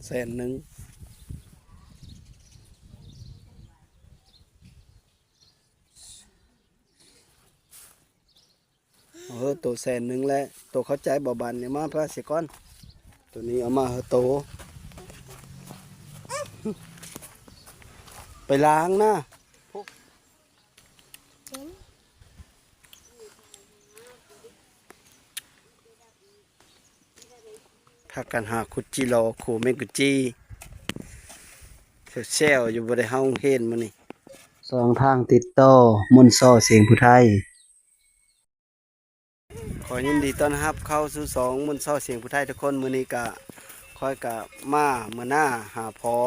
ແສນໜຶ່ງ. ເອີ ໂຕແສນໜຶ່ງແຫຼະ. ໂຕເຂົ້າໃຈບໍ່ບາດນີ້? ມາພາເສຍກ່ອນ. ໂຕນີ້ເອົາມາເຮີໂຕ ໄປລ້າງນະ. ພາກັນຫາຂຸດຈິລໍ ຂູ່ແມງກຸຈີ ແຊວໆຢູ່ ບໍ່ໄດ້ເຂົ້າໂຮງຮຽນມື້ນີ້. ສອງທາງຕິດຕໍ່ ມົນຊໍສຽງຜູ້ໄທ. ຂໍຍິນດີຕ້ອນຮັບເຂົ້າສູ່ຊ່ອງມົນຊໍສຽງຜູ້ໄທທຸກຄົນ. ມື້ນີ້ກະ ຂ້ອຍກະມາເມືອນາຫາພໍ່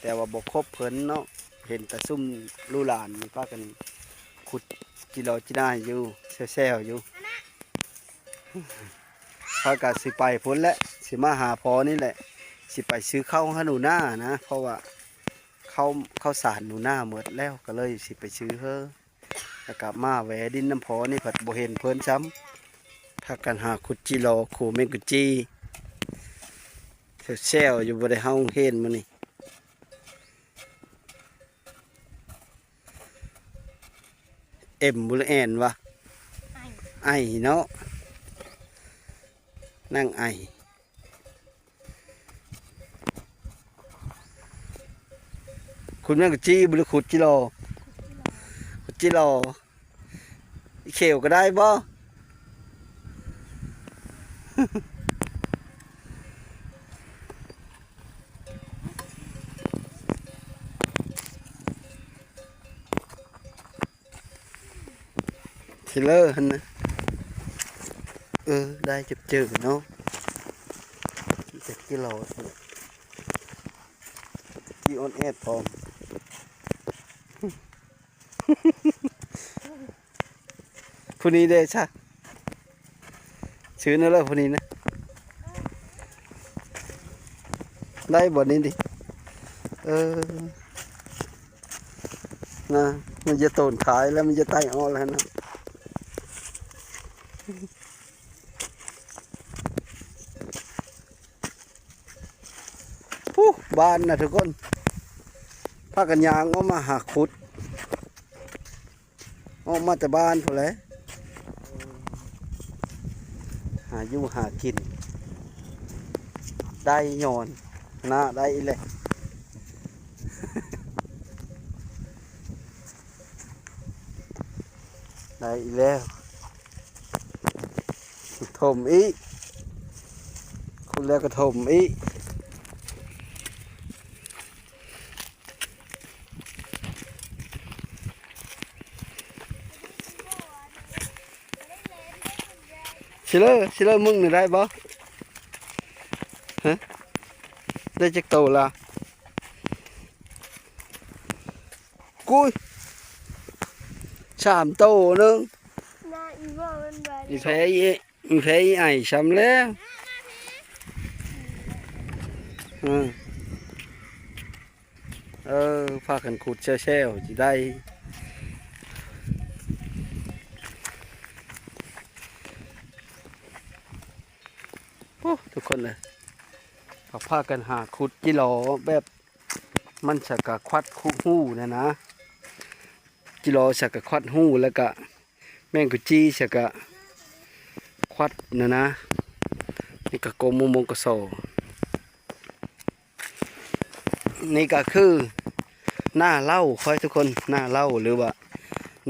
ແຕ່ວ່າບໍ່ພົບເພິ່ນເນາະ. ເຫັນແຕ່ຊຸມລູກຫຼານມັນພາກັນຂຸດຈິລໍຈີນາຢູ່ ແຊວໆຢູ່. ຂ້ອຍກະຊິໄປພຸ້ນແຫຼະ ຊິມາຫາພໍ່ນີ້ແຫຼະ ຊິໄປຊື້ເຂົ້າໃຫ້ໜູນານະ ເພາະວ່າເຂົ້າ ເຂົ້າສານໜູນາໝົດແລ້ວ ກະເລີຍຊິໄປຊື້ເຮີ ແລ້ວກະມາແວ່ດິນນຳພໍ່ນີ້ ພັດບໍ່ເຫັນເພິ່ນຊ້ຳ. ພາກັນຫາຂຸດຈິລໍ ຂູ່ແມງກຸຈີ ແຊວໆຢູ່ ບໍ່ໄດ້ເຂົ້າໂຮງຮຽນມື້ນີ້. ເອັມ ບໍ່ ຫຼື ແອນວະ? ໄອ ໄອເນາະ ນາງໄອ. ຂຸດແມງກຸຈີບໍ່ ຫຼື ຂຸດຈິລໍ? ຂຸດຈິລໍ. ອີ່ເຂວກໍໄດ້ບໍ່? ເທເລີຫັ້ນນະ. ເອີ ໄດ້ເຈີເນາະ ຈັກກິໂລ ຈີອອນແອດພ້ອມ. ຜູ້ນີ້ເດ້ຊະ ຊື່ນັ້ນແຫຼະຜູ້ນີ້ນະ ໄດ້ບໍ່ນີ້ຕິ? ເອີ ນະ ມັນຈະໂຕນຂາຍແລ້ວ ມັນຈະໄຕ່ອອກແລ້ວນະ. ພຸ້ນ ບ້ານນະທຸກຄົນ ພາກັນຍ່າງອອກມາຫາຂຸດ ອອກມາແຕ່ບ້ານພຸ້ນແຫຼະ ຫາຢູ່ຫາກິນ ໄດ້ຍ້ອນໜ້າໄດ້ອີກແຫຼະ. ໄດ້ອີກແລ້ວ ຖົມອີກ ຂຸດແລ້ວກໍຖົມອີກ. ຊິເລີ ຊິເລີ ມຶງນີ້ໄດ້ບໍ່? ຮະ ໄດ້ຈັກໂຕລະ? ກຸ້ຍ ສາມໂຕໜຶ່ງ ໜ້າອີ່ບໍ່ແມ່ນບາດນີ້ ມີແພ້ອີ ມີແພ້ອີໄອຊ້ຳແລ້ວ. ເອີ ເອີ ພາກັນຂຸດແຊວໆ ຊິໄດ້. ໂອ້ ທຸກຄົນເອີຍ ເຂົາພາກັນຫາຂຸດຈິລໍ ແບບມັນສະກະຄວັດຄຸຮູນັ້ນນະ ຈິລໍສະກະຄວັດຮູ ແລ້ວກະແມງກຸຈີສະກະຄວັດນັ້ນນະ. ນີ້ກະກົກມະມ່ວງກະສໍ. ນີ້ກະຄືໜ້າເລົ້າຂ້ອຍທຸກຄົນ ໜ້າເລົ້າ ຫຼືວ່າ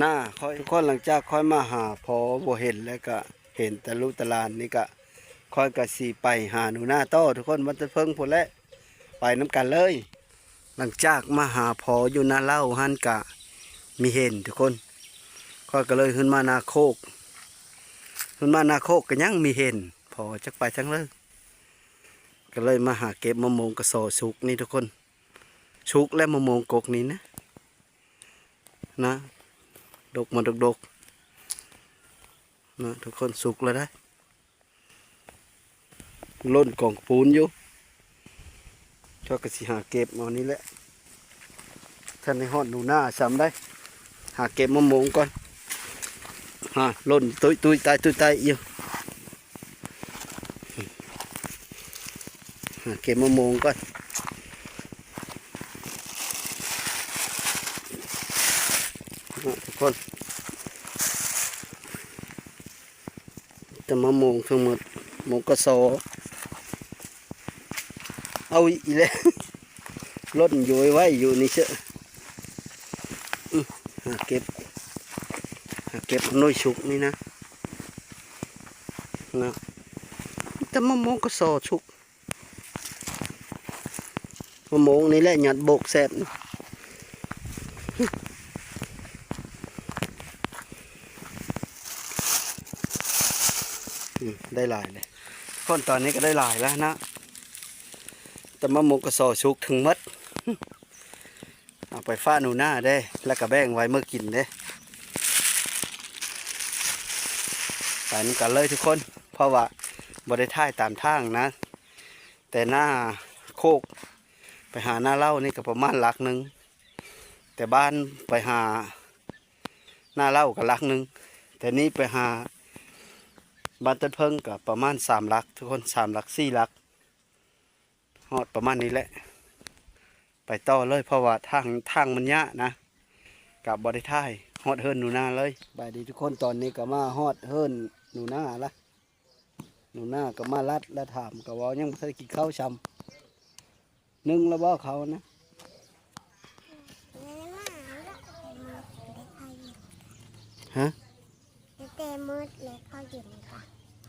ໜ້າຂ້ອຍທຸກຄົນ. ຫຼັງຈາກຂ້ອຍມາຫາພໍ່ບໍ່ເຫັນແລ້ວກະ ເຫັນແຕ່ລູກແຕ່ຫຼານນີ້ກະ ຂ້ອຍກະຊິໄປຫາໜູນາຕໍ່ທຸກຄົນ ບ້ານຕົ້ນເຜິ້ງພຸ້ນແຫຼະ ໄປນຳກັນເລີຍ. ຫຼັງຈາກມາຫາພໍ່ຢູ່ນາເລົ້າຫັ້ນກະມີເຫັນທຸກຄົນ ຂ້ອຍກະເລີຍຂຶ້ນມານາໂຄກ ຂຶ້ນມານາໂຄກກະຍັງມີເຫັນ ພໍ່ຈັກໄປທາງໃດ ກະເລີຍມາຫາເກັບມະມ່ວງກະສໍສຸກນີ້ທຸກຄົນ ສຸກແລ້ວມະມ່ວງກົກນີ້ນະ ນະ ດົກມາດົກໆ ນະ ທຸກຄົນ ສຸກແລ້ວໄດ໋ ຫຼົ່ນກອງປູນຢູ່. ເຮົາກະຊິຫາເກັບເອົານີ້ແຫຼະ ທັນໄດ້ຮອດໜູນາຊ້ຳໃດ໋ ຫາເກັບມະມ່ວງກ່ອນ. ຫາ ຫຼົ່ນຕຸ້ຍໆ ຕາຍຕຸ້ຍຕາຍຢູ່. ຫາເກັບມະມ່ວງກ່ອນເນາະທຸກຄົນ. ແຕ່ມະມ່ວງທັງໝົດ ໝົກກະສໍ ເອົາອີກແລ້ວ ຫຼົ່ນໂຢຍໄວ້ຢູ່ນີ້ເຊາະ. ອື ຫາເກັບ ຫາເກັບໜ່ວຍສຸກນີ້ນະ ນະ ແຕ່ມະມ່ວງກະສໍສຸກ. ມະມ່ວງນີ້ແຫຼະ ຍັດໂບກແຊບ. ອືມ ໄດ້ຫຼາຍເລີຍ ຄົນຕອນນີ້ກໍໄດ້ຫຼາຍແລ້ວນະ ແຕ່ມະມ່ວງກະສໍສຸກເຖິງໝົດ. ເອົາໄປຝາກໜູນາເດ້ ແລ້ວກໍແບ່ງໄວ້ມື້ກິນເດ້. ໄປນຳກັນເລີຍທຸກຄົນ ເພາະວ່າບໍ່ໄດ້ຖ່າຍຕາມທາງນະ ແຕ່ໜ້າໂຄກໄປຫາໜ້າເລົ້ານີ້ກໍປະມານຫຼັກໜຶ່ງ ແຕ່ບ້ານໄປຫາໜ້າເລົ້າກໍຫຼັກໜຶ່ງ ແຕ່ນີ້ໄປຫາບ້ານຕົ້ນເຜິ້ງກໍປະມານສາມຫຼັກທຸກຄົນ ສາມຫຼັກ ສີ່ຫຼັກ ຮອດປະມານນີ້ແຫຼະ ໄປຕໍ່ເລີຍ ເພາະວ່າທາງ ທາງມັນຍາກນະ ກະບໍ່ໄດ້ຖ່າຍ ຮອດເຮືອນໜູນາເລີຍ. ສະບາຍດີທຸກຄົນ ຕອນນີ້ກໍມາຮອດເຮືອນໜູນາລະ ໜູນາກໍມາລັດລະຖາມ ກໍເວົ້າຍັງບໍ່ທັນໄດ້ກິນເຂົ້າຊ້ຳ. ໜຶ່ງລະບໍ່ເຂົ້ານະ? ຮະ? ແຕ່ໝົດແລ້ວເຂົ້າເຢັນກະ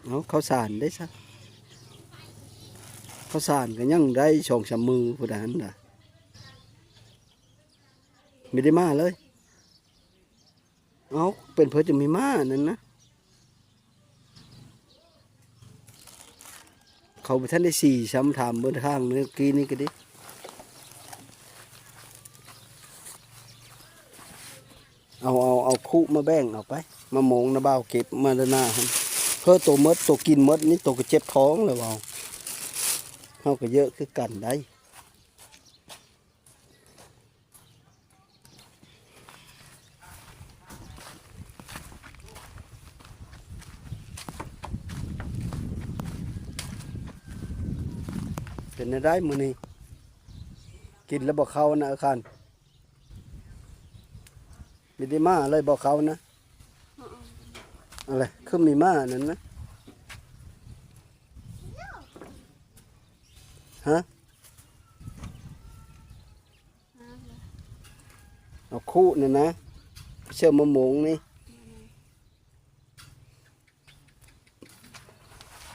ເອົາ ເຂົ້າສານເດ້ຊະ ເຂົ້າສານກໍຍັງໄດ້ສອງສາມມື້ພຸ້ນນະ ຫັ້ນນະ ມີແຕ່ໝາເລີຍ. ເອົ້າ ເປັນເພິ່ນຈະມີໝານັ້ນນະ ເຂົາບໍ່ທັນໄດ້ສີຊ້ຳ ຖາມເບິ່ງທາງເມື່ອກີ້ນີ້ກໍດີ. ເອົາ ເອົາ ເອົາຄຸມາແບ່ງເອົາໄປ ມະມ່ວງນະ ບ່າວເກັບມາແຕ່ໜ້າຫັ້ນ ເພິ່ນໂຕໝົດ ໂຕກິນໝົດນີ້ ໂຕກໍເຈັບທ້ອງແລ້ວເວົ້າ ເຮົາກໍເຍອະຄືກັນໄດ໋. ເປັນແນວໃດມື້ນີ້ ກິນແລ້ວບໍ່ເຂົ້ານະ ອາຄານ ມີແຕ່ໝາເລີຍບໍ່ເຂົ້ານະ ອືມ ອະໄລ ຄືມີໝານັ້ນນະ ຮະ? ເອົາຄຸນັ້ນນະ ເຊື່ອມະມ່ວງນີ້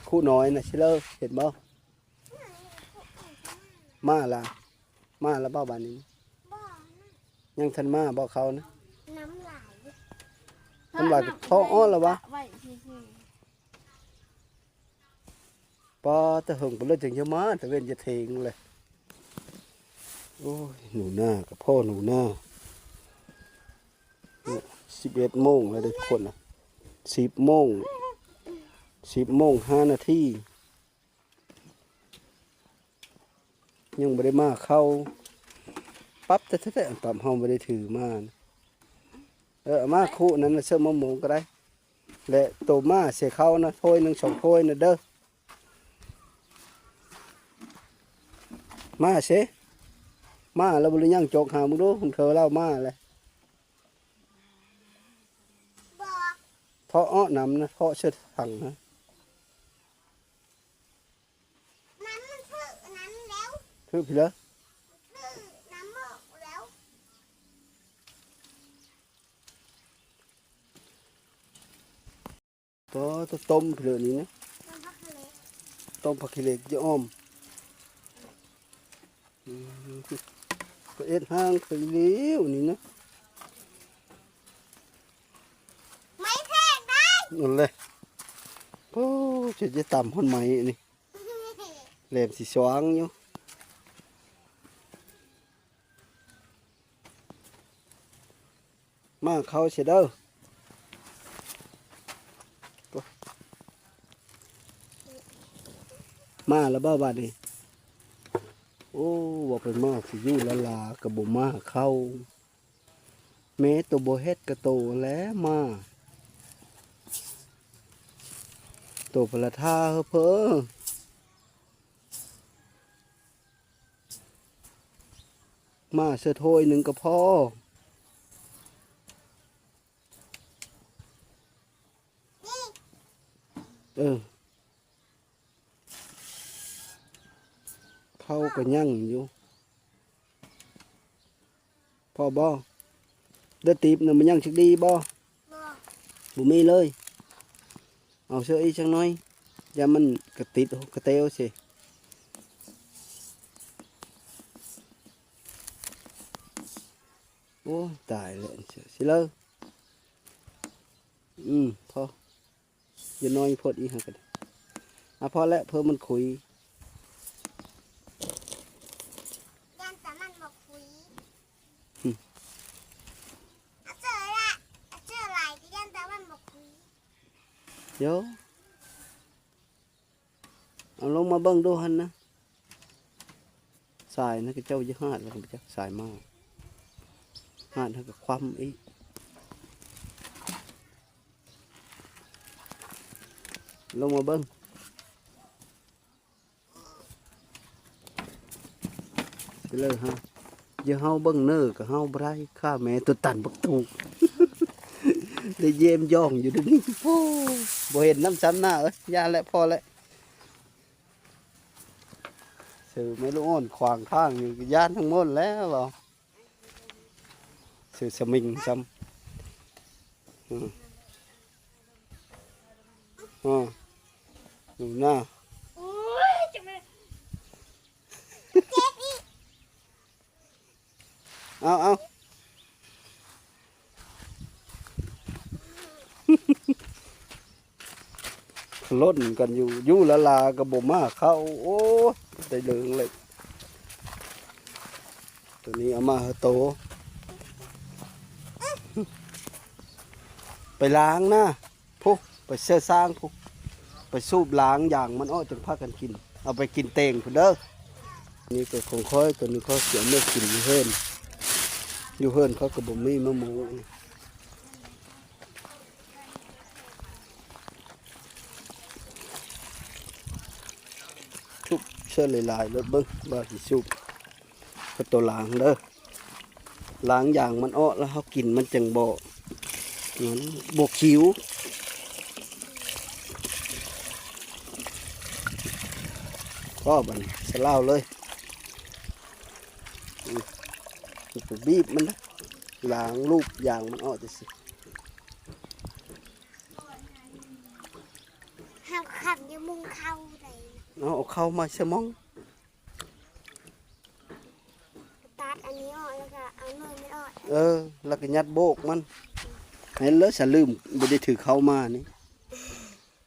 ຄຸນ້ອຍນະ ຊິເລີ ເຫັນບໍ່? ມາລະ ມາລະບໍ່ບາດນີ້? ຍັງທັນມາບໍ່ເຂົານະ? ນ້ຳຫຼາຍ ນ້ຳຫຼາຍກໍທໍ່ອອກລະວະ? ໄວ້ຊື່ໆ ປ້າ ແຕ່ເຫິງພຸ້ນແລ້ວຈຶ່ງຈະມາ ຕາເວັນຈະເທີງແລ້ວ. ໂອ້ຍ ໜູນາກໍພໍໜູນາ ສິບເອັດໂມງແລ້ວເດ້ທຸກຄົນນະ ສິບໂມງ ສິບໂມງຫ້ານາທີ ຍັງບໍ່ໄດ້ມາເຂົ້າ ປັບແທ້ໆ ປັບເຮົາບໍ່ໄດ້ຖືມາ ເອີ ເອົາມາຄູ່ນັ້ນນະ ເສີມມະມ່ວງກໍໄດ້ ແລະ ໂຕມາເສເຂົ້ານະ ຖ້ວຍໜຶ່ງສອງຖ້ວຍນະເດີ ມາເສ ມາແລ້ວບໍ່ໄດ້ຍັງ ຈອກຫາມຶງດູ ເທື່ອລາວມາແລ້ວ ເທາະເອາະນ້ຳນະ ເທາະເສີດຖັງນະ. ນ້ຳມັນຖືກອັນນັ້ນແລ້ວ ຖືກພີ້ເລີ ຖືກນ້ຳໝອກແລ້ວ ກໍຕ້ມພີ້ເລີນີ້ນະ ຕົ້ມຜັກຂີ້ເຫຼັກ ຕົ້ມຜັກຂີ້ເຫຼັກຈະອອມ ອືມ ໄປເອັດຮ່າງໄປເລວນີ້ນະ ໄມ້ແພງໄດ໋ ນັ້ນແຫຼະ ໂອ້ ຈະ ຈະຕຳຮອດໄມ້ນີ້. ແຫຼມຊິສວ່າງຢູ່ ມາເຂົ້າເສເດີ ມາແລ້ວບໍ່ບາດນີ້ ໂອ້ ວ່າເພິ່ນມາຊິຢູ່ລະລາກໍບໍ່ມາເຂົ້າ. ແມ່ໂຕບໍ່ເຮັດກະໂຕແລ້ວມາ ໂຕພະລະທ່າເຮີເພີ ເອີ ມາເສືອຖ້ວຍໜຶ່ງກໍພໍ. ເອີ ເຂົ້າກໍຍັງຢູ່. ພໍບໍ່? ເດີ ຕີບນະ ມັນຍັງຊິກດີບໍ່? ບໍ່ ບໍ່ມີເລີຍ. ເອົາເສືອອີກຈັກໜ້ອຍ ຢ້ານມັນກະຕິດກະເຕວຊິ. ໂອ້ຍ ຕາຍແລ້ວ ຊິເລີ. ອືມ ພໍ. ຢ່ານ້ອຍໂພດອີກຫັ້ນກໍໄດ້. ອ່າ ພໍແລ້ວ ເພື່ອມັນຂຸຍ. ຢ້ານແຕ່ມັນບໍ່ຂຸຍ. ຫຶ ອາເຈີລະ ອາເຈີຫຼາຍກໍຢ້ານແຕ່ມັນບໍ່ຂຸຍ. ໂຢ ເອົາລົງມາເບິ່ງດູຫັ້ນນະ. ສາຍນະ ເຂົາເຈົ້າຈະຫາດແລ້ວບໍ່ຈັກ ສາຍມາ ຫາດແລ້ວກໍຄວ່ຳອີກ. ລົງມາເບິ່ງ ຊິເລີຫາ ຢ່າເຮົາເບິ່ງເນີ ກໍເຮົາບໍ່ໄດ້ ຂ້າແມ່ຕົວຕັນບັກຕູ ໄດ້ຢ້ຽມຢອງຢູ່ເດີນີ້. ໂອ້ ບໍ່ເຫັນນຳຊ້ຳໜ້າເອີຍ ຢ່າແຫຼະ ພໍແຫຼະ. ເສືອແມ່ລູກອ່ອນຂວາງທາງນີ້ ຢ້ານທັງໝົດແລ້ວ. ເສືອສະມິງຊ້ຳ. ອືມ ອືມ ໜູນາ. ເອົາ ເອົາ ຫຼົ່ນກັນຢູ່ ຢູ່ລາລາກໍບໍ່ມາເຂົ້າ. ໂອ້ຍ ໄດ້ເລີງເລີຍ. ໂຕນີ້ເອົາມາໃຫ້ໂຕ ໄປລ້າງນະ ພຸ້ນ ໄປເຊາະຊ້າງພຸ້ນ ໄປສູບລ້າງຢາງມັນອອກ ຈັ່ງພາກັນກິນ. ເອົາໄປກິນແຕ່ງພຸ້ນເດີ. ນີ້ກໍຂອງຂ້ອຍ ໂຕນີ້ຂ້ອຍຊິເອົາເມືອກິນຢູ່ເຮືອນ. ຢູ່ເຮືອນຂ້ອຍກໍບໍ່ມີມະມ່ວງ. ສູບເຊາະຫຼາຍໆ ໂລດ ເບິ່ງວ່າຊິສູບ ເອົາໂຕລ້າງເດີ ລ້າງຢາງມັນອອກ ແລ້ວເຮົາກິນມັນຈັ່ງບໍ່ ມັນບໍ່ຂິວ. ພໍບັດນີ້ ສະລາວເລີຍ. ອືມ ໄປບີບມັນນະ ລ້າງລູບຢາງມັນອອກຈັ່ງຊີ້. ເຮົາຂັບຢູ່ມຸງເຂົ້າໄດ້. ເອົາ ເອົາເຂົ້າມາໃສ່ໝ້ອງ. ຕັດອັນນີ້ອອກ ແລ້ວກໍເອົາໜ່ວຍມັນອອກ. ເອີ ແລ້ວກໍຍັດໂບກມັນ. ເຫັນແລ້ວ ສະລືມບໍ່ໄດ້ຖືເຂົ້າມານີ້.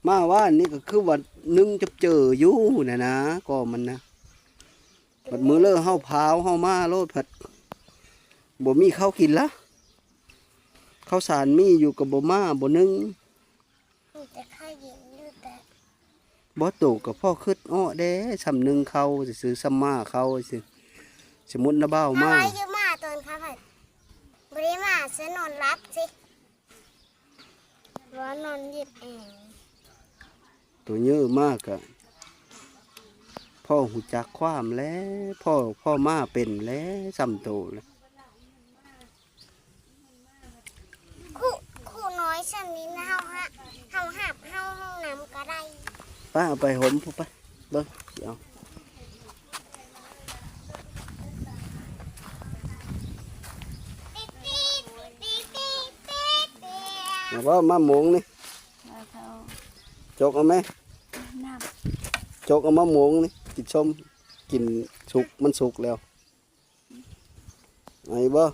ມາວານນີ້ກໍຄືວ່າໜຶ່ງຈັບເຈີຢູ່ນະນະ ກໍມັນນະ. ບັດມື້ເລີເຮົາພາວເຮົາມາໂລດ ພັດບໍ່ມີເຂົ້າກິນລະ. ເຂົ້າສານມີຢູ່ກໍບໍ່ມາ ບໍ່ໜຶ່ງ. ມີແຕ່ເຂົ້າເຢັນຢູ່ແຕ່ ບໍ່ ໂຕກໍພໍຄິດອອກເດ້ ສ່ຳໜຶ່ງເຂົ້າຊື່ໆ ສ່ຳໝ້າເຂົ້າຊື່. ສົມມຸດນະບ່າວມາ ມາຢູ່ມາຕອນເຂົາພັດບໍ່ໄດ້ມາ ຊະນອນຫຼັບຊິ ວ່ານອນເຢັນແອງ. ໂຕເຍີມາກະ ພໍຮູ້ຈັກຄວາມແລ້ວ ພໍ ພໍມາເປັນແລ້ວ ສ່ຳໂຕແລ້ວ. ຄູ່ ຄູ່ນ້ອຍສ່ຳນີ້ນະ ເຮົາຫະ ເຮົາຫາບເຮົາຫ້ອງນ້ຳກໍໄດ້. ໄປ ເອົາໄປຫົມພຸ້ນໄປ ເບິ່ງຊິເອົາ. ເອົາບໍ່ ມາໂມງນີ້ ຈົກເອົາແມ. ຈົກເອົາມາໂມງນີ້ ກິນສົ້ມ ກິນສຸກ ມັນສຸກແລ້ວ. ເອົາອີກບໍ່?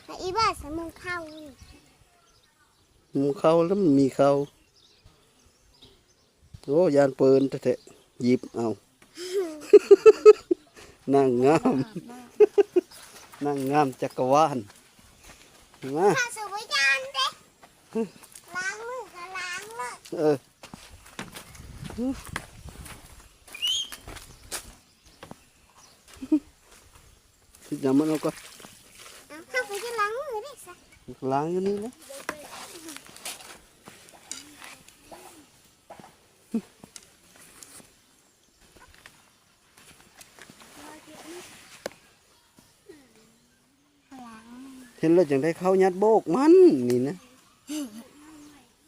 ເອົາອີກບໍ່? ໃສ່ໝູ່ເຂົ້າ. ໝູ່ເຂົ້າແລ້ວມັນມີເຂົ້າ. ໂອ້ ຢ້ານເປີນແທ້ໆ ຫຍິບເອົາ. ນາງງາມ ນາງງາມຈັກກະວານ. ມາ ຂ້າຊິບໍ່ຢ້ານເດ້. ລ້າງມືກໍລ້າງເລີຍ. ເອີ. ຊິຈຳມັນເອົາກ່ອນ. ເອົ້າ ເຮົາກໍຈະລ້າງມືເດ້ຊະ. ລ້າງຢູ່ນີ້ແຫຼະ. ເ ເຫັນແລ້ວຈັ່ງໄດ້ເຂົ້າຍັດໂບກມັນນີ້ນະ.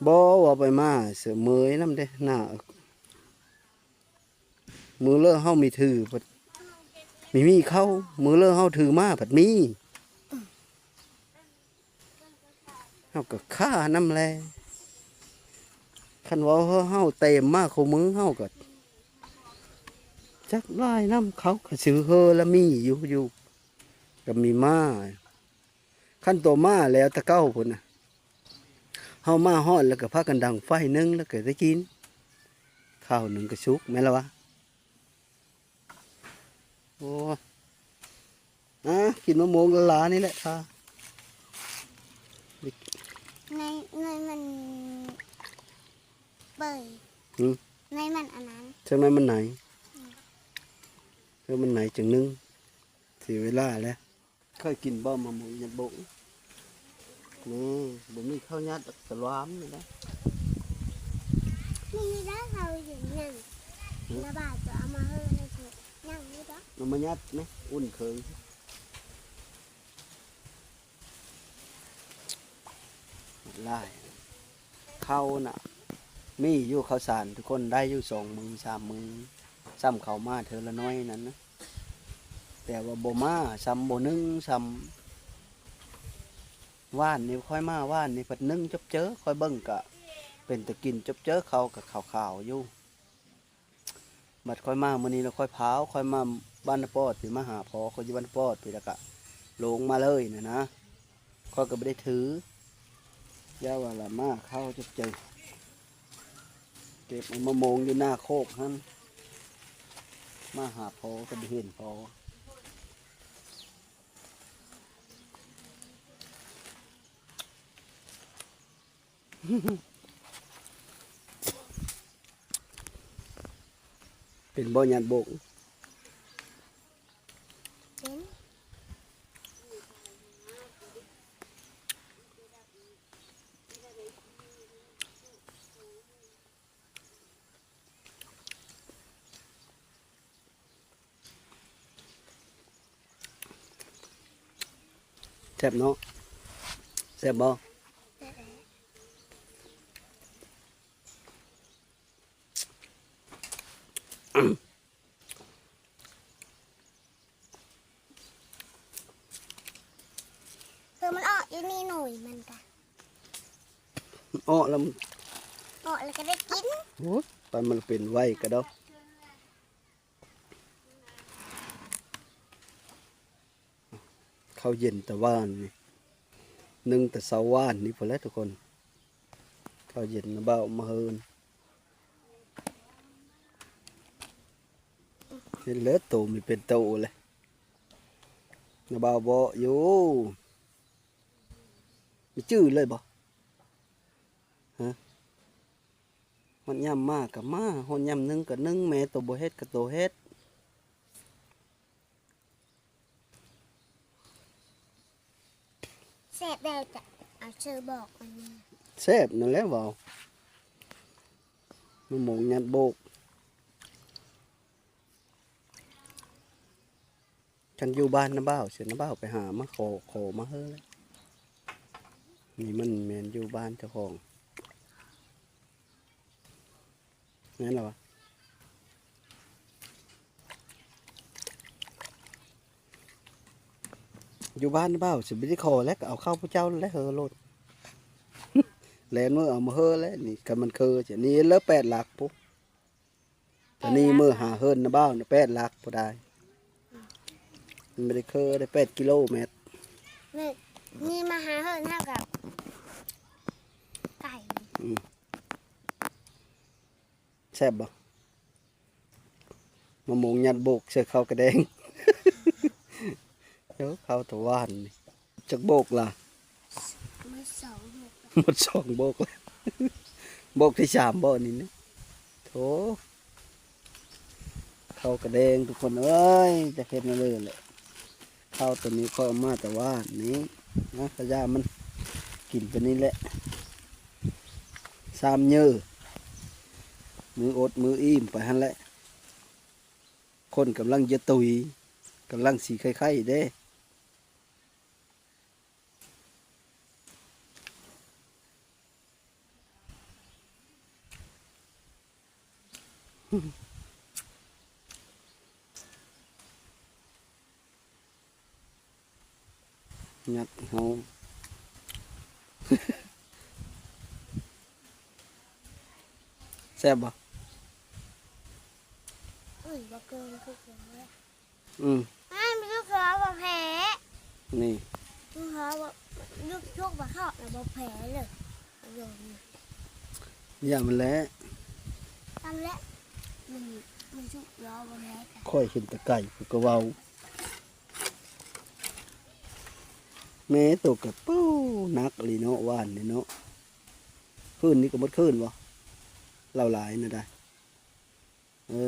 ບໍ່ວ່າໄປມາເສຍເມີຍນຳເດ້ ໜ້າ ມື້ເລີເຮົາມີຖືພັດມີມີເຂົ້າ ມື້ເລີເຮົາຖືມາພັດມີ ເຮົາກໍຄານຳແລ. ຄັນວ່າເຮົາເຕັມມາຄູ່ມື້ ເຮົາກໍຈັກຫຼາຍນຳ ເຂົາກໍຊື້ເຮີລະມີຢູ່ ຢູ່ກໍມີມາ. ຄັນໂຕມາແລ້ວແຕ່ເກົ່າພຸ້ນນະ ເຮົາມາຮອດແລ້ວກໍພາກັນດັງໄຟໜຶ້ງ ແລ້ວກໍໄດ້ກິນ ເຂົ້າໜຶ້ງກໍສຸກ ແມ່ນລະວະ. ໂອ້ ອ່າ ກິນມະມ່ວງລາໆນີ້ແຫຼະ ຖ້າ ໃນ ໃນມັນເປີຍ ຫືມ ໃນມັນອັນນັ້ນ ຈັ່ງໃນມັນໃນ ອືມ ເອີ ມັນໃນຈັ່ງໜຶ່ງ ເສຍເວລາແຫຼະ. ເຄີຍກິນບໍ່ ມະມ່ວງຍັດໂບກ? ນີ້ ບໍ່ມີເຂົ້າຍັດດອກ ສະຫຼວມນີ້ນະ. ມີຢູ່ເດີ ເຮົາເຫັນຍັງ ຫືມ ລະບາດຈະເອົາມາເຮີໃຫ້ເພິ່ນ ຍັງຢູ່ດອກ ເອົາມາຍັດແມະ ອຸ່ນເຄີງ ຫຼາຍ. ເຂົ້ານະ ມີຢູ່ເຂົ້າສານທຸກຄົນ ໄດ້ຢູ່ສອງມື້ສາມມື້ ຊ້ຳເຂົ້າມາເທື່ອລະໜ້ອຍນັ້ນນະ ແຕ່ວ່າບໍ່ມາຊ້ຳ ບໍ່ໜຶ້ງຊ້ຳ. ວານນີ້ຂ້ອຍມາ ວານນີ້ພັດໜຶ້ງຈົບເຈີ ຂ້ອຍເບິ່ງກະເປັນຕາກິນຈົບເຈີ ເຂົ້າກະຂາວໆຢູ່. ບັດຂ້ອຍມາມື້ນີ້ລະ ຂ້ອຍພາວ ຂ້ອຍມາບ້ານນາປອດພີ້ ມາຫາພໍ່ຂ້ອຍຢູ່ບ້ານນາປອດພີ້ ລະກະລົງມາເລີຍນະນະ ຂ້ອຍກໍບໍ່ໄດ້ຖື ຢ່າວ່າລະ ມາເຂົ້າຈົບເຈີ ເກັບເອົາມະມ່ວງຢູ່ໜ້າໂຄກຫັ້ນ ມາຫາພໍ່ກໍບໍ່ເຫັນພໍ່. ເປັນບໍ່ ຍາດບົກ? ເປັນ. ແຊບເນາະ ແຊບບໍ່? ແຊບແຫຼະ. ເອີ ມັນອອກຢູ່ນີ້ໜ່ວຍມັນກະ ອອກແລ້ວ ອອກແລ້ວກະໄດ້ກິນ. ໂອ້ຍ ປານມັນເປັນໄວກະດອກ. ເຂົ້າເຢັນແຕ່ວານນີ້ ໜຶ້ງແຕ່ເຊົ້າວານນີ້ພຸ້ນແຫຼະທຸກຄົນ. ເຂົ້າເຢັນນະບ່າວມາເຮີນ ເຫັນແລ້ວໂຕມີເປັນໂຕແຫຼະ ນະບ່າວເບາະຢູ່. ມີຈື່ເລີຍບໍ່? ຮະ? ຮອດຍາມມາກະມາ ຮອດຍາມໜຶ້ງກະໜຶ້ງ ແມ່ໂຕບໍ່ເຮັດກະໂຕເຮັດ. ແຊບແດ່ ຈະເອົາຊື່ບອກມັນ. ແຊບນັ້ນແຫຼະເວົ້າ ມະມ່ວງຍາດບົກ. ຄັນຢູ່ບ້ານນະບ່າວ ຊິນະບ່າວໄປຫາມາຂໍ ຂໍມາເຮີແຫຼະ. ນີ້ມັນແມ່ນຢູ່ບ້ານເຈົ້າຂອງ. ແມ່ນລະວະ ຢູ່ບ້ານນະບ່າວຊິບໍ່ໄດ້ຂໍແຫຼະ ກະເອົາເຂົ້າຜູ້ເຈົ້າແຫຼະ ເຮີໂລດ ແລ່ນເມືອເອົາມາເຮີແຫຼະ. ນີ້ຄັນມັນຄື ນີ້ເລີແປດຫຼັກພຸ້ນ. ຕອນນີ້ມື້ຫາເຮືອນນະບ່າວນະ ແປດຫຼັກພຸ້ນໄດ໋ ມັນບໍ່ໄດ້ຄືໄດ໋ ແປດກິໂລແມັດ. ນີ້ ນີ້ມາຫາເຮືອນເຮົາກະໄກ. ອືມ ແຊບບໍ່? ມະມ່ວງຍາດບົກໃສ່ເຂົ້າກະແດງ. ເອີ ເຂົ້າຕະຫວານນີ້. ຈັກໂບກລະ? ໝົດສອງໂບກ. ໝົດສອງໂບກລະ ໂບກທີສາມບໍ່ນີ້ນະ? ໂທ້ ເຂົ້າກະແດງທຸກຄົນເອີຍ ຈັກເຮັດແນວໃດແຫຼະ. ເຂົ້າໂຕນີ້ຂ້ອຍເອົາມາແຕ່ວານນີ້ນະ ກະຢ່າມັນ ກິນໄປນີ້ແຫຼະ ຊາມເຍີ້ ມື້ອົດມື້ອີ່ມໄປຫັ້ນແຫຼະ. ຄົນກຳລັງຈະຕຸຍ ກຳລັງຊິໄຂ້ໆເດ້. ຍັດເຮົາ ແຊບບໍ່? ເອີຍ ບໍ່ເກີນຄືກັນເລີຍ. ອືມ ອ້າຍ ມັນຄືເຂົາບໍ່ແພ້ ນີ້ ຄືເຂົາບໍ່ ລູກຊຸກບໍ່ເຂົ້າແລ້ວບໍ່ແພ້ເລີຍ. ຢ່າມັນແຫຼະ ຕຳແຫຼະ ມັນ ມັນຊຸກແລ້ວບໍ່ແພ້ກັນ. ຂ້ອຍເຫັນແຕ່ໄກຂ້ອຍກໍເວົ້າ ແມ່ໂຕກະປູ ໜັກອີ່ຫຼີເນາະ ຫວ່ານນີ້ເນາະ. ຄືນນີ້ກໍໝົດຄືນບໍ່? ລາວຫຼາຍນະດາ. ເອີ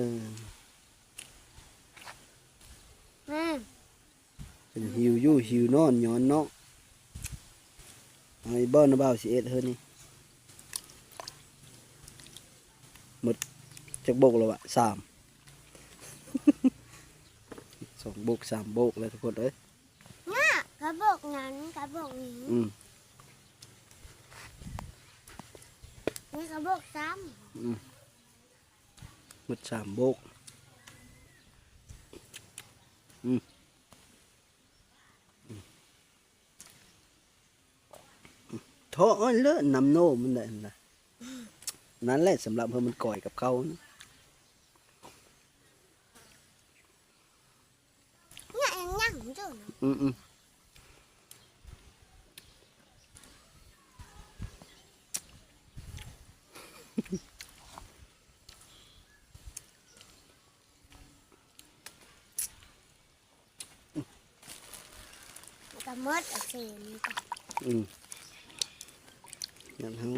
ແມ່ ເປັນຫິວຢູ່ຫິວນອນຍ້ອນເນາະ. ເອົາອີກບໍ່ນະບ່າວ ສິເອັດເຮີນີ້. ໝົດຈັກໂບກແລ້ວວະ? ສາມ ສອງໂບກ ສາມໂບກແລ້ວທຸກຄົນເອີຍ. ນະ ກະບອກນັ້ນ ກະບອກນີ້ ອືມ ນີ້ກະບອກຊ້ຳ ອືມ ໝົດສາມໂບກ ອືມ ເທາະເອົາເລີຍ ນ້ຳໂນມັນໄດ້ຫັ້ນນະ. ນັ້ນແຫຼະ ສຳລັບເຮົາມັນກ່ອຍກັບເຂົ້ານະ. ເນຍ ຍັງຢູ່ນະ ອືມໆ ກະໝົດ ເອົາເສນີ້ກະ ອືມ ຍັງເຮົາ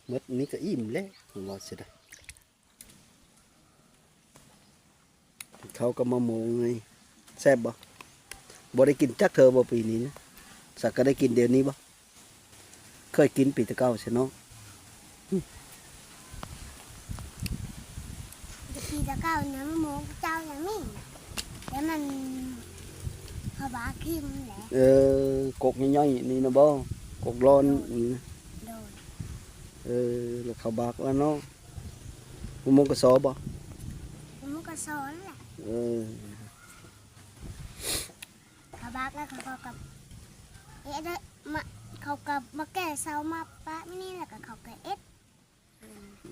ໝົດນີ້ກະອີ່ມແລ້ວ ເວົ້າຊິໄດ້. ເຂົ້າກັບມະມ່ວງນີ້ແຊບບໍ່? ບໍ່ໄດ້ກິນຈັກເທື່ອບໍ່ປີນີ້ນະ? ສັກກະໄດ້ກິນດຽວນີ້ບໍ່? ເຄີຍກິນປີແຕ່ເກົ່າຊັ້ນເນາະ. ປີແຕ່ເກົ່ານະ ມະມ່ວງເຈົ້າຍັງມີ ແຕ່ມັນເຂົາບາກຖິ້ມແຫຼະ. ເອີ ກົກໃຫຍ່ໆນີ້ນະບໍ່? ກົກລ້ອນ ໂດຍ ນີ້ນະ. ໂດຍ ເອີ ແລ້ວເຂົາບາກແລ້ວເນາະ. ມະມ່ວງກະຊໍບໍ່? ມະມ່ວງກະຊໍນັ້ນແຫຼະ. ເອີ ເຂົາບາກແລ້ວເຂົາກໍເຮັດ ມາ ເຂົາກໍມາແກ່ເສົາມາປະມື້ນີ້ ແລ້ວກໍເຂົາກໍເຮັດ.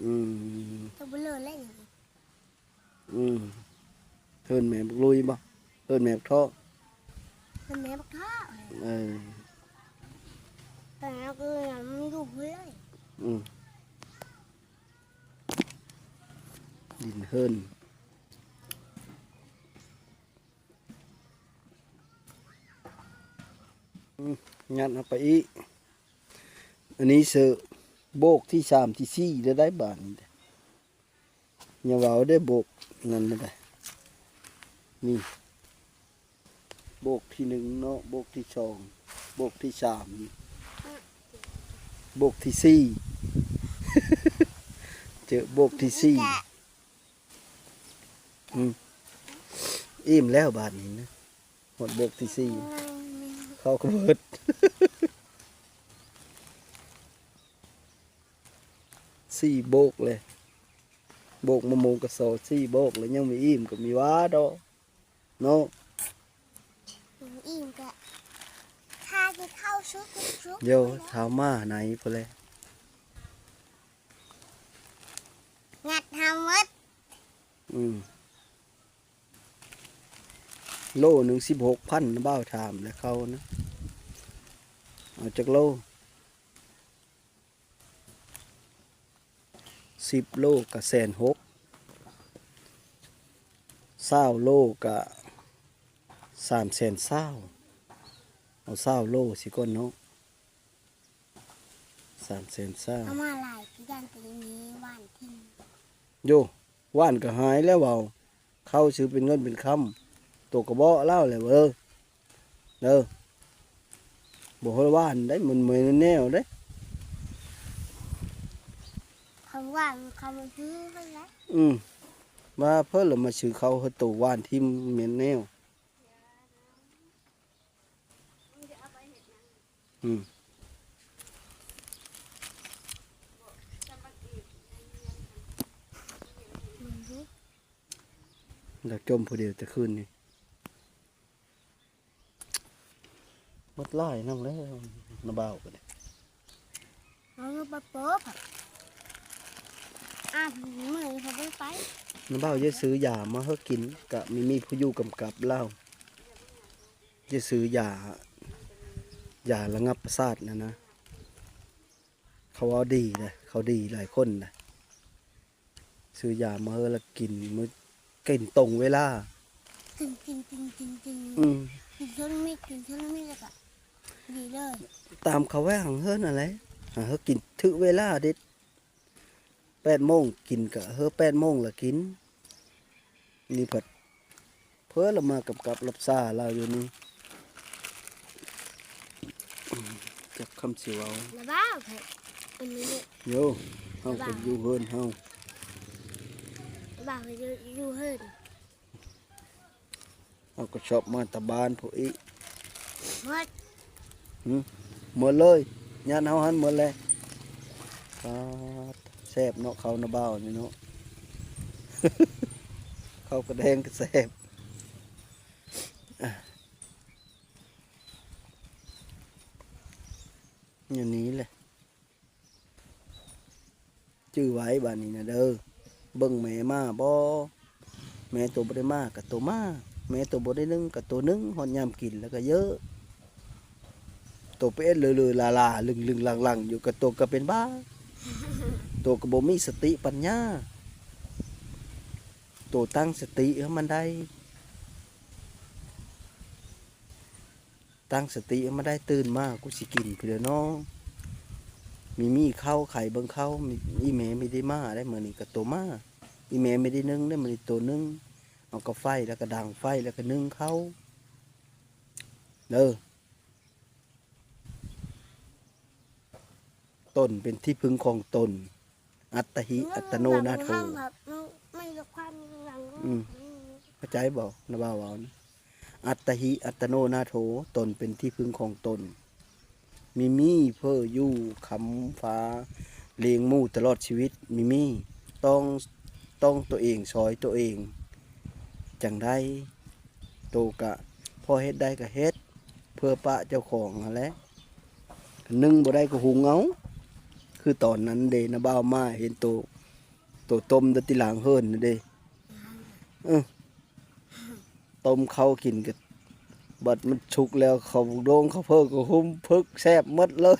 ອືມ ຕົວເບົາເລີເລີຍນີ້. ອືມ ເຮືອນແມ່ບັກລຸຍບໍ່? ເຮືອນແມ່ບັກເທາະ ເຮືອນແມ່ບັກເທາະ. ເອີ ແຕ່ກໍຍັງຢູ່ເລີຍ. ອືມ ດິນເຮືອນ ອືມ ຍັດເຂົ້າໄປອີກ. ອັນນີ້ເຊີ ໂບກທີສາມທີສີ່ແລ້ວໄດ໋ບາດນີ້. ຢ່າເວົ້າເດ້ ໂບກນັ້ນນະໄດ໋. ນີ້ ໂບກທີໜຶ່ງເນາະ ໂບກທີສອງ ໂບກທີສາມ ໂບກທີສີ່ ເຈີໂບກທີສີ່. ອືມ ອີ່ມແລ້ວບາດນີ້ນະ ຮອດໂບກທີສີ່ ເຂົ້າກໍເບິດ ສີ່ໂບກເລີຍ. ໂບກມະມ່ວງກະຊໍສີ່ໂບກແລ້ວ ຍັງບໍ່ອີ່ມກໍມີວ່າດອກເນາະ. ອີ່ມກະຖ້າກິນເຂົ້າສຸກໆ ດຽວທ້າວມາໃນພຸ້ນແຫຼະ. ງັດຫາໝົດ. ອືມ ໂລໜຶ່ງສິບຫົກພັນນະ ບ່າວຖາມແລ້ວເຂົ້ານະ ເອົາຈັກໂລ? ສິບໂລກະແສນຫົກ ຊາວໂລກະສາມແສນຊາວ ເອົາຊາວໂລຊິກ່ອນເນາະ ສາມແສນຊາວ. ເອົາມາຫຼາຍຄືກັນ ແຕ່ນີ້ຫວ່ານຖິ້ມ ໂຢ ຫວ່ານກະຫາຍແລ້ວເວົ້າ. ເຂົ້າຊື້ເປັນເງິນເປັນຄຳ ໂຕກະເບາະລາວແຫຼະເອີ ເດີ ບໍ່ໃຫ້ວ່າອັນໃດ ມັນແມ່ນແນວເດ້ ຄຳວ່າຄຳຊື້ເພິ່ນແຫຼະ. ອືມ ວ່າເພິ່ນລະມາຊື້ເຂົ້າໃຫ້ໂຕຫວ່ານຖິ້ມແມ່ນແນວ. ອືມ ລາວຈົ່ມຜູ້ດຽວແຕ່ຄືນນີ້. ໝົດຫຼາຍນຳແລ້ວ ນ້າບ່າວກໍໄດ້ ເອົາໄປໂປະ ອາບມື້ນີ້ເຂົາບໍ່ໄດ້ໄປ ນ້າບ່າວຢ່າຊື້ຢາມາໃຫ້ກິນ ກະມີ ມີຜູ້ຢູ່ກຳກັບລາວ ຢ່າຊື້ຢາ ຢາລະງັບປະສາດນັ້ນນະ ເຂົາເວົ້າດີເດ້ ເຂົາດີຫຼາຍຄົນນະ. ຊື້ຢາມາໃຫ້ລະກິນ ມື້ ກິນຕົງເວລາ ກິນ ກິນ ກິນ ກິນ ກິນ ອືມ ກິນເທື່ອລະເມັດ ກິນເທື່ອລະເມັດແລ້ວກະດີເລີຍ ຕາມເຂົາໄວ້ຫາງເຮີນັ້ນແຫຼະ ຫາເຮີກິນຖືກເວລາເດັດ ແປດໂມງກິນກະເຮີ ແປດໂມງລະກິນ ນີ້ພັດ ເພິ່ນລະມາກຳກັບລັບຊາລາວຢູ່ນີ້ ຈັກຄຳຊິເວົ້າ ລະເວົ້າ ອັນນີ້ ໂຍ ເຮົາກໍຢູ່ເຮືອນເຮົາ ລະເວົ້າຢູ່ ຢູ່ເຮືອນ ເຮົາກໍຊອບມາແຕ່ບ້ານພຸ້ນອີກ ໝົດ ຫື ໝົດເລີຍ ຍາດເຮົາຫັ້ນໝົດແຫຼະ ປາດ ແຊບເນາະ ເຂົ້ານະບ່າວນີ້ເນາະ ເຂົ້າກະແດງກະແຊບ ແນວນີ້ແຫຼະ ຈື່ໄວ້ບາດນີ້ນະເດີ ເບິ່ງແມ່ໝາບໍ່ ແມ່ໂຕບໍ່ໄດ້ໝາກະໂຕໝາ ແມ່ໂຕບໍ່ໄດ້ໜຶ່ງກະໂຕໜຶ່ງ ຮອດຍາມກິນແລ້ວກະເຍີະ ໂຕໄປເອັດເລີໆລາໆ ລຶ່ງໆຫຼັງໆຢູ່ ກະໂຕກະເປັນບ້າ ໂຕກະບໍ່ມີສະຕິປັນຍາ ໂຕຕັ້ງສະຕິໃຫ້ມັນໄດ້ ຕັ້ງສະຕິໃຫ້ມັນໄດ້ ຕື່ນມາກູຊິກິນພຸ້ນແຫຼະເນາະ ມີມີເຂົ້າ ໄຂເບິ່ງເຂົ້າ ອີ່ແມ່ມີໄດ້ໝາໄດ້ ມື້ນີ້ກະໂຕໝາ ອີ່ແມ່ມີໄດ້ໜຶ່ງໄດ້ ມື້ນີ້ໂຕໜຶ່ງ ເອົາກະໄຟ ແລ້ວກະດັງໄຟ ແລ້ວກະໜຶ່ງເຂົ້າເດີ. ຕົນເປັນທີ່ເພິ່ງຂອງຕົນ ອັດຕະຫິອັດຕະໂນນາໂຖ ອືມ ເຂົ້າໃຈບໍ່ ນະບ່າວເວົ້ານະ ອັດຕະຫິອັດຕະໂນນາໂຖ ຕົນເປັນທີ່ເພິ່ງຂອງຕົນ ມີມີເພີຢູ່ຄ້ຳຟ້າ ລ້ຽງໝູຕະຫຼອດຊີວິດ ມີມີ ຕ້ອງ ຕ້ອງໂຕເອງ ຊ່ອຍໂຕເອງ ຈັ່ງໄດ້ ໂຕກະພໍເຮັດໄດ້ກະເຮັດ ເພື່ອປະເຈົ້າຂອງຫັ້ນແຫຼະ ໜຶ່ງບໍ່ໄດ້ກໍຫຸງເອົາ ຄືຕອນນັ້ນເດ ນະບ່າວມາເຫັນໂຕ ໂຕຕົ້ມແຕ່ຕິຫຼັງເຫີນນັ້ນເດ ເອີ ຕົ້ມເຂົ້າກິນກະ ບັດມັນສຸກແລ້ວ ເຂົ້າໂດງເຂົ້າເພີກະຫຸ້ມເພິກແຊບໝົດເລີຍ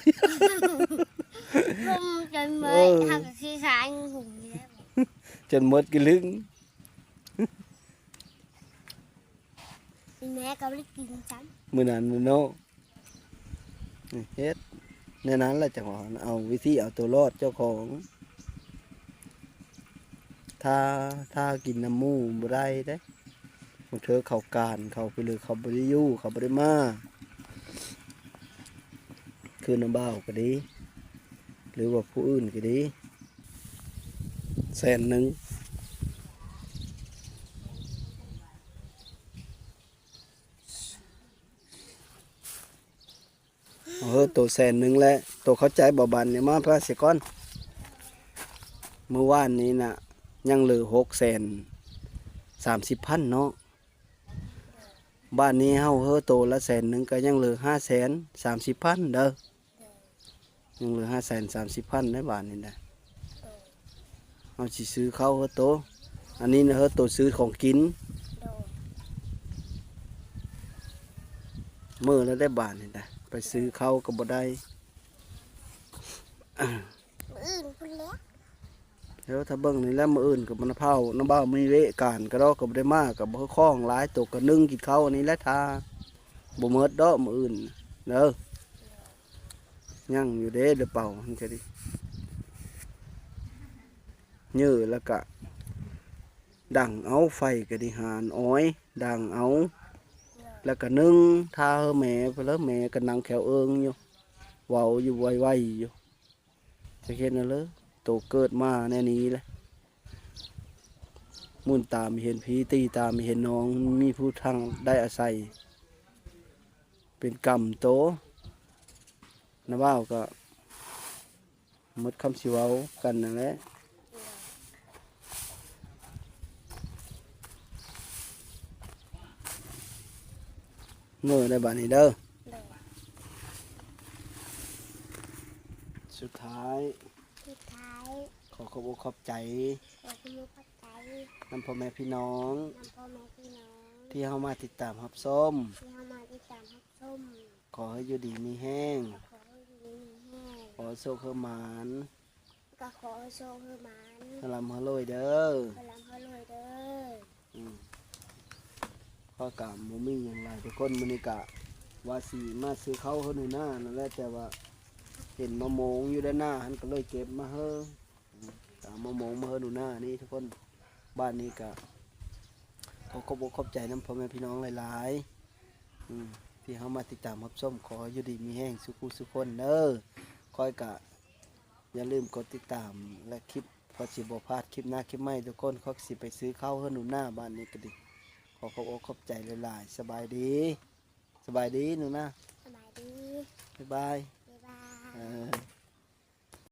ຫຸ້ມຈົນເໝິດ ເອີ ເຮົາກະຂີ້ຄ້ານຫຸ້ມນີ້ແຫຼະ ຈົນໝົດກະລຶ້ງ ແມ່ກໍບໍ່ໄດ້ກິນຊ້ຳ ມື້ນັ້ນເນາະ ເຮັດແນວນັ້ນລະ ຈັ່ງວ່າເອົາວິທີເອົາໂຕລອດເຈົ້າຂອງ ຖ້າ ຖ້າກິນນຳໝູ່ບໍ່ໄດ້ເດ້ ບາງເທື່ອເຂົາການ ເຂົາໄປເລີຍ ເຂົາບໍ່ໄດ້ຢູ່ ເຂົາບໍ່ໄດ້ມາ ຄືນ້າບ່າວກໍດີ ຫຼືວ່າຜູ້ອື່ນກໍດີ ແສນໜຶ່ງ ເອີ ໂຕແສນໜຶ່ງແຫຼະ ໂຕເຂົ້າໃຈບໍ່? ບາດນີ້ມາພາເສຍກ່ອນ ມື້ວານນີ້ນະ ຍັງເຫຼືອຫົກແສນສາມສິບພັນເນາະ ບາດນີ້ເຮົາເຮີໂຕລະແສນໜຶ່ງ ກະຍັງເຫຼືອຫ້າແສນສາມສິບພັນເດີ ຍັງເຫຼືອຫ້າແສນສາມສິບພັນໃນບາດນີ້ນະ ເຮົາຊິຊື້ເຂົ້າເຮີໂຕ ອັນນີ້ນະເຮີໂຕຊື້ຂອງກິນ ໂດຍ ເມີແລ້ວໄດ້ບາດນີ້ນະ ໄປຊື້ເຂົ້າກໍບໍ່ໄດ້ ມື້ອື່ນພຸ້ນແຫຼະ ດຽວຖ້າເບິ່ງນີ້ແຫຼະ ມື້ອື່ນກໍມັນເຜົາ ນ້າບ່າວມີເວະການກະດອກ ກໍບໍ່ໄດ້ມາ ກໍບໍ່ຄືຂອງຫຼາຍ ໂຕກໍໜຶ້ງກິນເຂົ້າອັນນີ້ແຫຼະ ຖ້າບໍ່ໝົດດອກມື້ອື່ນເດີ ຍັງຢູ່ເດ້ ເຫຼືອເປົ່າຫັ້ນກະດີ ເຢີແລ້ວກະດັງເອົາ ໄຟກະດີ ຫານອອຍດັງເອົາ ແລ້ວກະໜຶ້ງ ຖ້າເຮີແມ່ ແລ້ວແມ່ກໍນັ່ງແຂວເອິງຢູ່ ເວົ້າຢູ່ໄວໆຢູ່ ຈັກເຮັດແນວເລີ ໂຕເກີດມາແນວນີ້ແຫຼະ ໝຸນຕາມີເຫັນຜີ ຕີຕາມີເຫັນໜອງ ມີຜູ້ທາງໄດ້ອາໄສ ເປັນກຳໂຕ ນ້າບ່າວກໍໝົດຄຳຊິເວົ້າກັນນັ້ນແຫຼະ ເມີໄດ້ບາດນີ້ເດີ ໂດຍ ສຸດທ້າຍ ສຸດທ້າຍ ຂໍຂອບອົກຂອບໃຈ ຂໍຂອບອົກຂອບໃຈ ນຳພໍ່ແມ່ພີ່ນ້ອງ ນຳພໍ່ແມ່ພີ່ນ້ອງ ທີ່ເຮົາມາຕິດຕາມຮັບຊົມ ທີ່ເຮົາມາຕິດຕາມຮັບຊົມ ຂໍໃຫ້ຢູ່ດີມີແຮງ ຂໍໃຫ້ຢູ່ດີມີແຮງ ຂໍໃຫ້ໂຊກໃຫ້ໝານ ກໍຂໍໃຫ້ໂຊກໃຫ້ໝານ ໃຫ້ລ່ຳໃຫ້ລວຍເດີ ໃຫ້ລ່ຳໃຫ້ລວຍເດີ. ອືມ ຂ້ອຍກະບໍ່ມີຫຍັງຫຼາຍທຸກຄົນ ມື້ນີ້ກະວ່າຊິມາຊື້ເຂົ້າໃຫ້ໜູນານັ້ນແຫຼະ ແຕ່ວ່າເຫັນມະມ່ວງຢູ່ດ້ານໜ້າຫັ້ນ ກໍເລີຍເກັບມາໃຫ້ ອືມ ກະເອົາມະມ່ວງມາໃຫ້ໜູນານີ້ທຸກຄົນ. ບາດນີ້ກະຂໍຂອບອົກຂອບໃຈນຳພໍ່ແມ່ພີ່ນ້ອງຫຼາຍໆ ອືມ ທີ່ເຮົາມາຕິດຕາມຮັບຊົມ ຂໍໃຫ້ຢູ່ດີມີແຮງສູ່ຜູ້ສູ່ຄົນເດີ. ຂ້ອຍກະ ຢ່າລືມກົດຕິດຕາມ ແລະ ຄລິບ ເພື່ອຊິບໍ່ພາດຄລິບໜ້າຄລິບໃໝ່ທຸກຄົນ. ຂ້ອຍຊິໄປຊື້ເຂົ້າໃຫ້ໜູນາ ບາດນີ້ກໍດີ ຂໍຂອບອົກຂອບໃຈຫຼາຍໆ. ສະບາຍດີ ສະບາຍດີໜູນາ ສະບາຍດີ ບາຍບາຍ ບາຍບາຍ ເອີ.